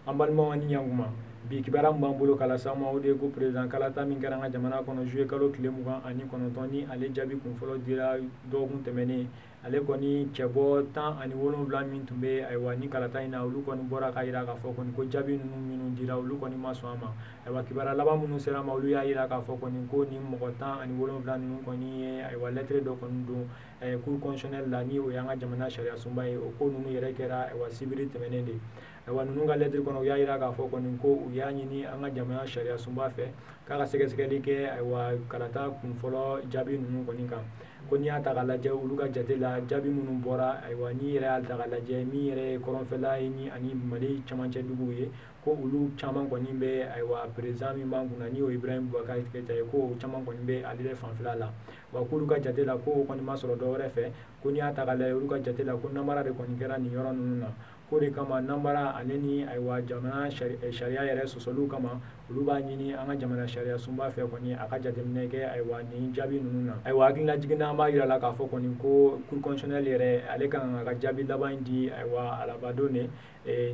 An balimaw, ni ɲankuma. Bi kibaruya min b'an bolo k'a lase aw ma, o de ye ko président kalata min kɛra an ka jamana kɔnɔ juillet kalo tile 29, ni ale jaabi kunfɔlɔ dira dɔgɔkun tɛmɛnen, ale kɔni cɛbɔ 17 min tun bɛ, ayiwa, ni kalata in na, olu kɔni bɔra k'a jira k'a fɔ kɔni ko jaabi ninnu minnu dira, olu kɔni ma sɔn a ma. Ayiwa, kibaruya laban minnu sera ma, olu y'a jira k'a fɔ kɔni ko nin mɔgɔ 17 ninnu kɔni ye, ayiwa, lɛtiri dɔ kɔni don Cour constitutionnelle la, ni o y'an ka jamana sariya sunba ye. O ko ninnu yɛrɛ kɛra, ayiwa, sibiri tɛmɛnen de. Ayiwa, ninnu ka lɛtiri kɔnɔ, u y'a jira k'a fɔ kɔni ko u y'a ɲini an ka jamana sariya sunba fɛ k'a ka sɛgɛsɛgɛli kɛ, ayiwa, kalata kunfɔlɔ jaabi ninnu kɔni kan, ko n'i y'a ta k'a lajɛ, olu ka jate la, jaabi minnu bɔra, ayiwa, n'i yɛrɛ y'a ta k'a lajɛ, min yɛrɛ ye kɔrɔnfɛla ye ni ani Mali camancɛ duguw ye, ko olu caman kɔni bɛ, ayiwa, président min b'an kunna, ni o ye Ibrahim Boubacar Keïta ye, ko o caman kɔni bɛ ale de fanfɛla la. Wa k'olu ka jate la, ko o kɔni ma sɔrɔ dɔwɛrɛ fɛ, ko n'i y'a ta k'a lajɛ, olu ka jate la, ko namara de kɔni kɛra nin yɔrɔ ninnu na. K'o de kama, namara ale ni, ayiwa, jamana sariya yɛrɛ sɔsɔliw kama, olu b'a ɲini an ka jamana sariya sunba fɛ kɔni a ka jateminɛ kɛ, ayiwa, nin jaabi ninnu na. Ayiwa, hakilina jiginna, an b'a yira la k'a fɔ kɔni ko Cour constitutionnelle yɛrɛ, ale kan ka jaabi laban di, ayiwa, alabadon de.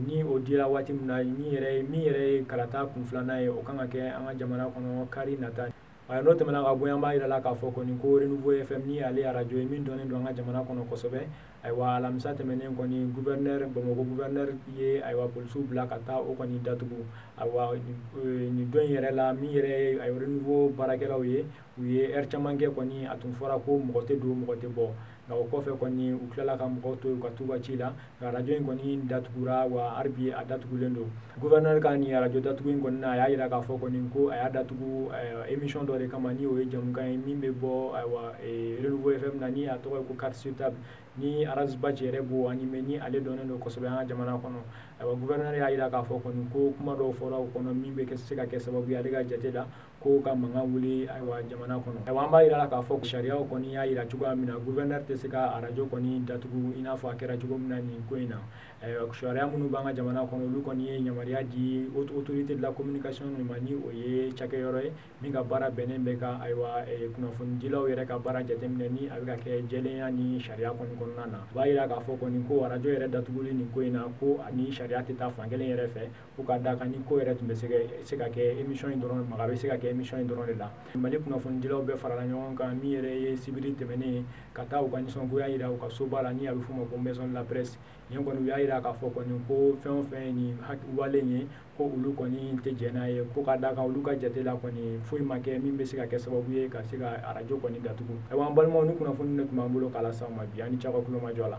Ni o dira waati min na, ni yɛrɛ min yɛrɛ ye kalata kun filanan ye, o kan ka kɛ an ka jamana kɔnɔ kari nata. Ayiwa, n'o tɛmɛna ka bɔ yen, an b'a yira la k'a fɔ kɔni ko Renouveau FM, ni ale arajo ye min dɔnnen don an ka jamana kɔnɔ kosɛbɛ, ayiwa, alamisa tɛmɛnen kɔni, gouverneur, Bamakɔ gouverneur ye, ayiwa, polisiw bila ka taa o kɔni datugu. Ayiwa, nin don in yɛrɛ la, min yɛrɛ ye, ayiwa, Renouveau baarakɛlaw ye, u ye heure caman kɛ kɔni, a tun fɔra ko mɔgɔ tɛ don, mɔgɔ tɛ bɔ, nka o kɔfɛ kɔni, u tilala ka mɔgɔw to yen ka t'u ka ci la, nka arajo in kɔni datugura. Wa hali bi a datugulen don. Gouverneur ka nin arajo datugu in kɔni na, a y'a jira k'a fɔ kɔni ko a y'a datugu émission dɔ de kama, ni o ye jamukan ye min bɛ bɔ, ayiwa, Renouveau FM na, ni a tɔgɔ ye ko Carte sur table, ni Ras Bath yɛrɛ b'o animé, ni ale dɔnnen don kosɛbɛ an ka jamana kɔnɔ. Ayiwa, gouverneur y'a jira k'a fɔ kɔni ko kuma dɔw fɔra o kɔnɔ min bɛ se ka kɛ sababu ye, ale ka jate la, ko ka mankan wuli, ayiwa, jamana kɔnɔ. Ayiwa, an b'a jira la k'a fɔ sariyaw kɔni y'a jira cogoya min na, gouverneur tɛ se ka arajo kɔni datugu i n'a fɔ a kɛra cogo min na nin ko in na. Ayiwa, sariya minnu b'an ka jamana kɔnɔ, olu kɔni ye yamaruya di Autorité de la communication de ma, ni o ye cakɛyɔrɔ ye min ka baara bɛnnen bɛ ka, ayiwa, kunnafonidilaw yɛrɛ ka baara jateminɛ ni a bɛ ka kɛ jɛlenya ni sariya kɔni kɔnɔna na. O b'a jira k'a fɔ kɔni ko arajo yɛrɛ datuguli nin ko in na, ko ani sariya tɛ taa fan kelen yɛrɛ fɛ, ko ka d'a kan ni ko yɛrɛ tun bɛ se ka kɛ émission in dɔrɔn, maga bɛ se ka kɛ émission in dɔrɔn de la. Mali kunnafonidilaw bɛɛ farala ɲɔgɔn kan, min yɛrɛ ye sibiri tɛmɛnen ye, ka taa u ka nisɔngoya jira u ka soba la, ni a bɛ f'o ma ko Maison de la presse. Yen kɔni, u y'a jira k'a fɔ kɔni ko fɛn o fɛn ye nin wale in ye, ko olu kɔni tɛ jɛn n'a ye, ko ka d'a kan olu ka jate la kɔni, foyi ma kɛ min bɛ se ka kɛ sababu ye ka se ka arajo kɔni datugu. Ayiwa, an balimaw, ni kunnafoni de tun b'an bolo k'a lase aw ma bi. An ni ce aw ka kulomajɔ la.